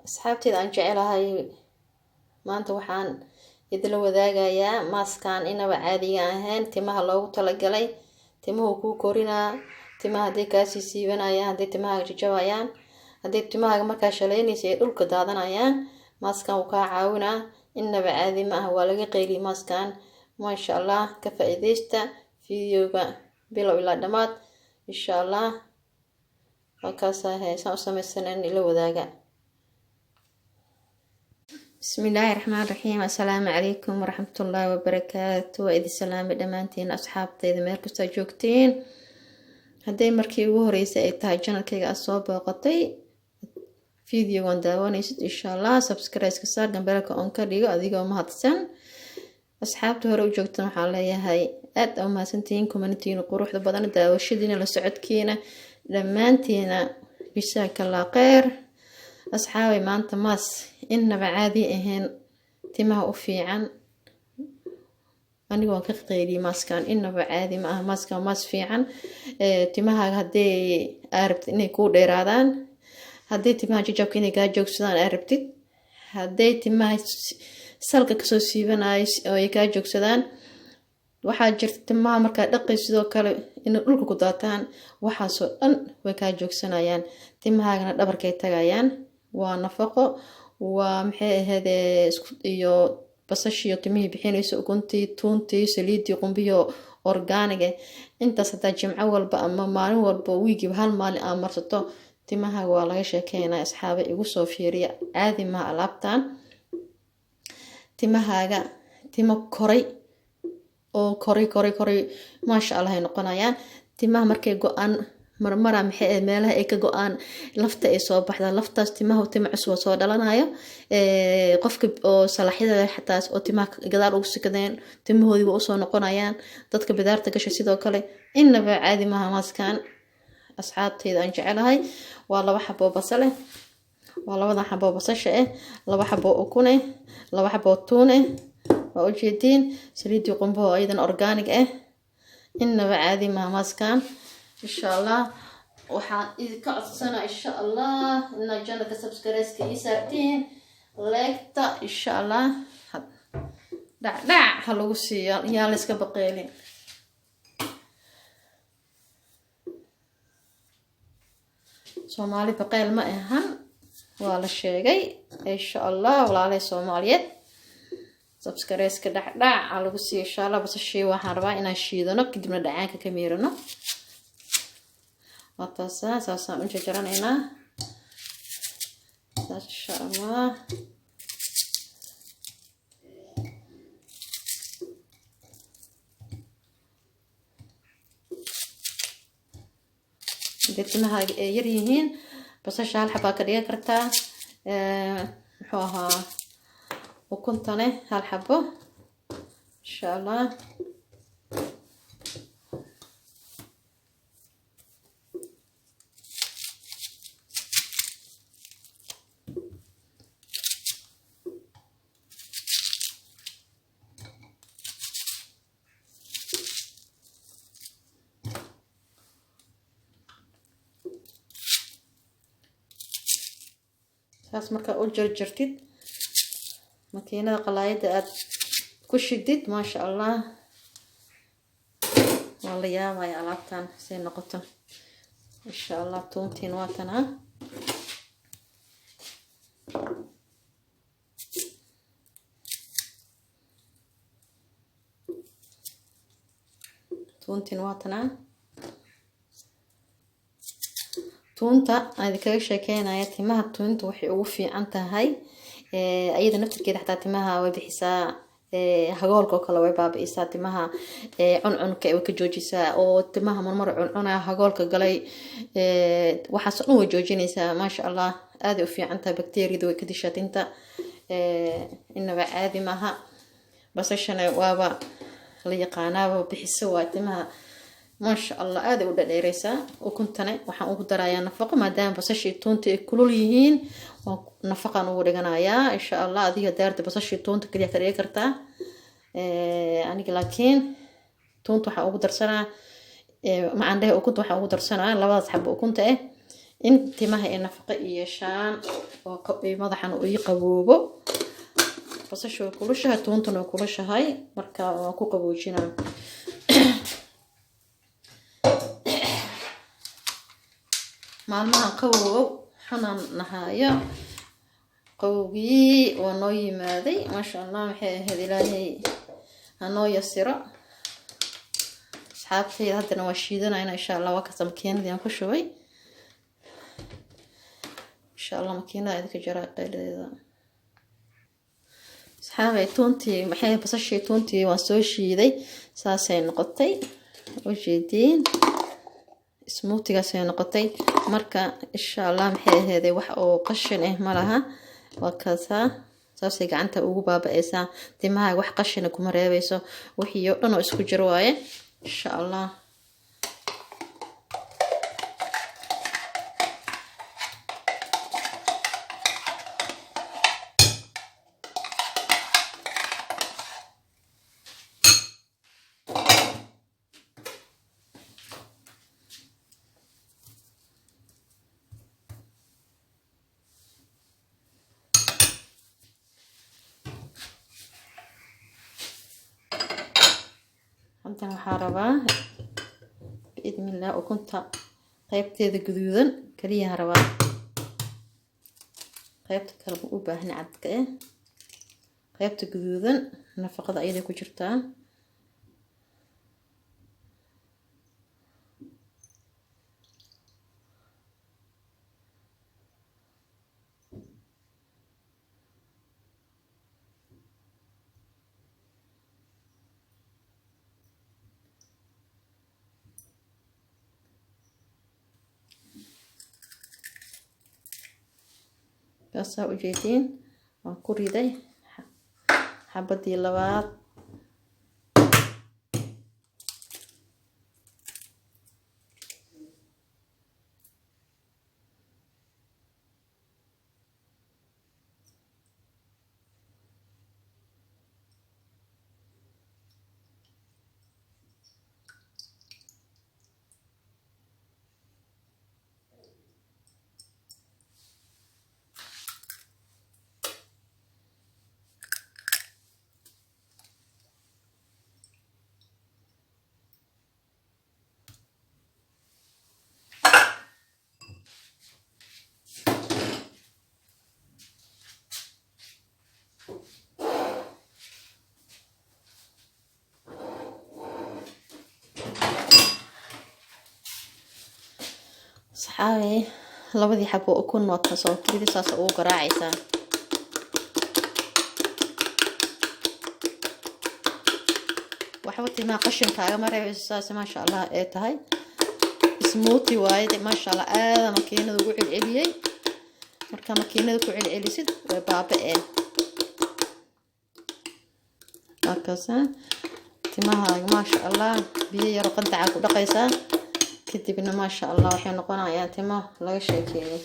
Asxaabteeda aan jecelahay, maanta waxaan idila wadaagayaa maaskan inaba caadiga ahayn, timaha loogu talagalay. Timuhu kuu korinaa, timaha hadday kaasii siibanayaan, hadday timahaaga jajabayaan, hadday timahaaga markaa shaleynaysa ay dhulka daadanayaan, maaskan wuu kaa caawinaa. Inaba caadi ma ah, waa laga qeyliyay maaskan. Maasha Allah, ka faa-iideysta videoga bilow ilaa dhammaad, insha Allah. Halkaasaa heesaan u samaysanan ila wadaaga. Bismillaahi raxmaan raxiim. Assalaamu calaykum waraxmatullaahi wabarakaatu. Waa idin salaamay dhammaantiin asxaabteyda meel kastaa joogteen. Hadday markii ugu horeysay ay tahay channelkayga aad soo booqatay, videogan daawanaysid, insha Allah subscribe-ka saar, gambeelka on ka dhigo adigoo mahadsan. Asxaabta hore u joogtan waxaan leeyahay aad aa umahadsantihiin, communitiina quruxda badan, daawashadiina, la socodkiina, dhammaantiina jazaakallaa kheyr. Asxaabay, maanta maas inaba caadi ahayn, timaha u fiican. Aniga waan ka qeyliyay maaskan, inaba caadi ma aha. Maaskan maas fiican, timahaaga hadday aa rabtid inay kuu dheeraadaan, hadday timaha jajabka inay kaa joogsadaan aa rabtid, hadday timaha salka kasoo siibanayo oo ay kaa joogsadaan. Waxaa jirta timaha markaa dhaqay sidoo kale inay dhulka ku daataan, waxaasoo dhan way kaa joogsanayaan, timahaagana dhabarkay tagayaan. Waa nafaqo, waa maxay ahaydee iyo basashiiyo timihii bixinayso, ukuntii, tuuntii, saliidii qumbiyo organic. Intaas hadaa jimco walba ama maalin walba, wiigiiba hal maalin aa marsato, timahaaga waa laga sheekeynaya. Asxaaba, igu soo fiiriya, caadi maha alaabtan. Timahaaga timo koray oo koray koray koray, maasha Allah, ay noqonayaan. Timaha markay go-aan marmara, maxay ahayd, meelaha ay ka go-aan lafta ay soo baxdaa, laftaas timaha tima cusub soo dhalanayo. Qofka oo salaxyada xataa oo timaha gadaal ugu sikadeen, timahoodii waa usoo noqonayaan. Dadka bidaarta gashay sidoo kale, inaba caadi maaha maaskan. Asxaabteyda aan jecelahay, waa 2 xaboo basal eh, waa labadan xaboo basasha eh, 2 xaboo ukun eh, 2 xaboo tuun eh, waa ujeediin, saliidii qumbaho ayadan organic ah. Inaba caadi maaha maaskan. Insha Allah waxaan idinka codsanaa, insha Allah, inaad channelka subscribe-ka ii saartiin, leegta, insha Allah dhacdhac ha lagu siiyo, yaan la iska baqeelin. Soomaali baqeel ma ahan, waa la sheegay. Insha Allah, walaalay Soomaaliyeed, subscribe-ka dhacdhac ha lagu siiyo, insha Allah. Basashii waxaan rabaa inaan shiidano, kadibna dhacaanka ka miirano. Waa taasaa, saasaan u jarjaranaynaa saas, insha Allah. Hadday timahaaga ay yar yihiin, basasha hal xabaa ka dhigan kartaa, muxuu ahaa, ukuntane hal xabo, insha Allah. Saas markaa u jarjartid, makiinada qalaayada aada ku shidid, maasha Allah, waa la yaabaya alaabtan say noqoto, insha Allah. Tuuntiin waa tanaa. Tuuntiin waa tanaa. Tuunta aan idinkaga sheekeynaya, timaha tuunta waxay ugu fiican tahay, ayada naftirkeeda xataa timaha way bixisaa, hagoolka oo kale way baabi'isaa, timaha cuncunka way ka joojisaa, oo timaha marmar cuncuna hagoolka galay, waxaasoo dhan way joojinaysaa. Maasha Allah, aaday u fiican tahay, bakteeriyada way ka dishaa tinta. Inaba caadi maaha. Basashana waaba la yaqaanaaba, bixiso waa timaha, maasha Allah, aaday u dhadheereysaa. Ukuntane waxaan ugu darayaa nafaqo, maadaama basashii tuunta ay kulul yihiin, waa nafaqaan ugu dhiganayaa, insha Allah. Adiga daarta basashii tuunta kaliya ka dhigi kartaa, aniga laakiin tuunta waxaan ugu darsanaa, macaan dhehe, ukunta waxaan ugu darsanaa labadaas xabo ukunta ah, in timaha ay nafaqo i yeeshaan. Oo madaxan uu ii qaboobo. Basasha way kulushahay, tuuntana way kulushahay, marka waan ku qaboojinaa. Maalmahan qabowow xunaan nahaayo, qabowgii waa noo yimaaday, maasha Allah. Maxay ahayd, Ilaahay hanoo yasiro, asxaabtayda. Haddana waa shiidanayna, insha Allah. Waa kasta makiinadii aan ku shubay, insha Allah. Makiinada idinka jaraa qayladeeda, asxaabay. Tuuntii, maxay, basashii, tuuntii waan soo shiiday, saasay noqotay, ujeediin, smoothie-gaasay noqotay. Marka insha Allah, maxay aheeday, wax oo qashin ah ma laha. Waa kaasaa, saasay gacanta ugu baaba-eysaa. Timaha wax qashina kuma reebeyso, wixii oo dhan oo isku jiro waaye, insha Allah. Halkan waxaa rabaa, biidnillah, ukunta qaybteeda guduudan kaliyaha rabaa, qaybta kale ma u baahni cadka eh. Qaybta guduudan nafaqada ayaday ku jirtaa. Kaasaa ujeediin, waan ku riday xabadii labaad. Saxaabey, labadii xabo ukun waata soo kuridi, saas ugu garaacaysaa. Waxba timaha qashin kaagama reebayso, saas maasha Allah ee tahay. Smoothie waaye, maasha Allah. Aada makiinada ugu celceliyey. Markaa makiinada ku celcelisid, way baaba-een. Markaasa timahaaga, maasha Allah, biyo yaro qandacaa ku dhaqaysaa, kadibna maasha Allah waxay noqonayaan timo laga sheekeeyay.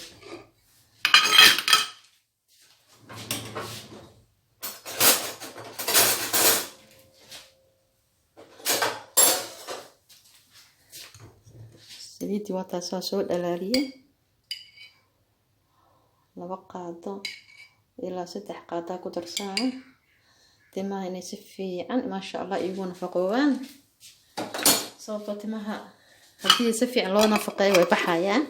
Saliiddii waa taasaa soo dhalaaliyey, 2 qaado ilaa 3 qaadaa ku darsanaa, timaha inay si fiican, maasha Allah, iigu nafaqoobaan, sababtoo timaha haddii si fiican loo nafaqeeyo way baxayaan.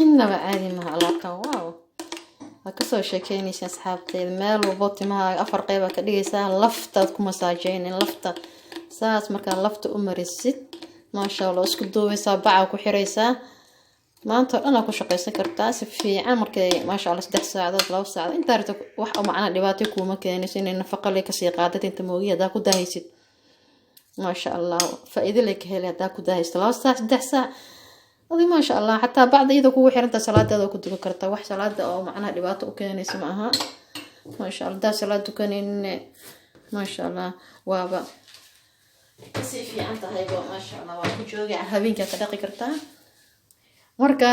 Innaba caadi maha alaabtan, wow! Waa kasoo sheekeynaysa, asxaabteyda. Meel walbo timahaaga afar qeyb aa ka dhigaysaa, laftaad ku masaajeynin, lafta saas markaa lafta u marisid, maasha Allah, isku duubaysaa, baca ku xiraysaa, maanta oo dhan aa ku shaqaysan kartaa si fiican. Markay, maasha Allah, 3 saacadood, 2 saacadood, intaa rabto, wax oo macnaa dhibaato kuuma keenayso, inay nafaqa le kasii qaadad inta moogiya. Haddaa ku daahaysid, maasha Allah, faa-iido lay ka helay. Haddaa ku daahaysid 2 saac, 3 saac adi, maasha Allah, xataa bacda iyadoo kugu xiranta salaadeeda ku dukan kartaa. Wax salaada oo macnaha dhibaato u keenaysa ma aha, maasha Allah. Haddaa salaad dukanaynin, maasha Allah, waaba kasii fiican tahaybo, maasha Allah. Waa ku joogi, habeenkaa ka dhaqi kartaa. Marka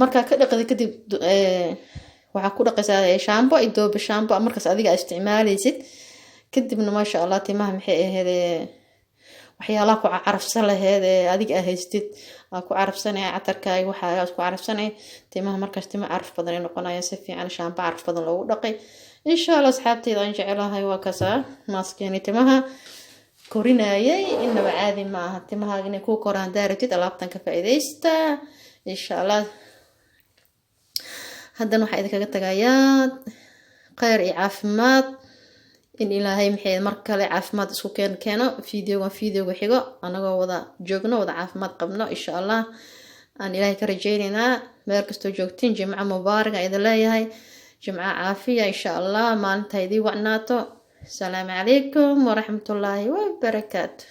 markaa ka dhaqda kadib, waxaa ku dhaqaysaa shaambo iyo doobe, shaambo markaas adiga isticmaaleysid. Kadibna, maasha Allah, timaha maxay ahayd, waxyaalaha ku carafsan laheyd ee adiga aa haystid aa ku carafsanaya, catarkaaga waxaagaas ku carafsanaya. Timaha markaas tima caraf badan ay noqonaya, si fiican shaambo caraf badan loogu dhaqay, insha Allah. Asxaabteyda aan jecelahay, waa kasaa maaskeeni timaha korinayay. Inaba caadi ma aha. Timahaaga inay kuu koraan hadaa rabtid, alaabtan ka faa-iideysta, insha Allah. Haddana waxaa idinkaga tagayaa kheyr iyo caafimaad, in Ilaahay maxay mar kale caafimaad isku keeno videogan videoga xigo, anagoo wada joogno, wada caafimaad qabno, insha Allah, aan Ilaahay ka rajeyneynaa. Meel kastoo joogtiin, jimco mubaarak aan idin leeyahay, jimco caafiya, insha Allah. Maalinta idii wacnaato. Asalaamu calaykum waraxmatullaahi wabarakaatu.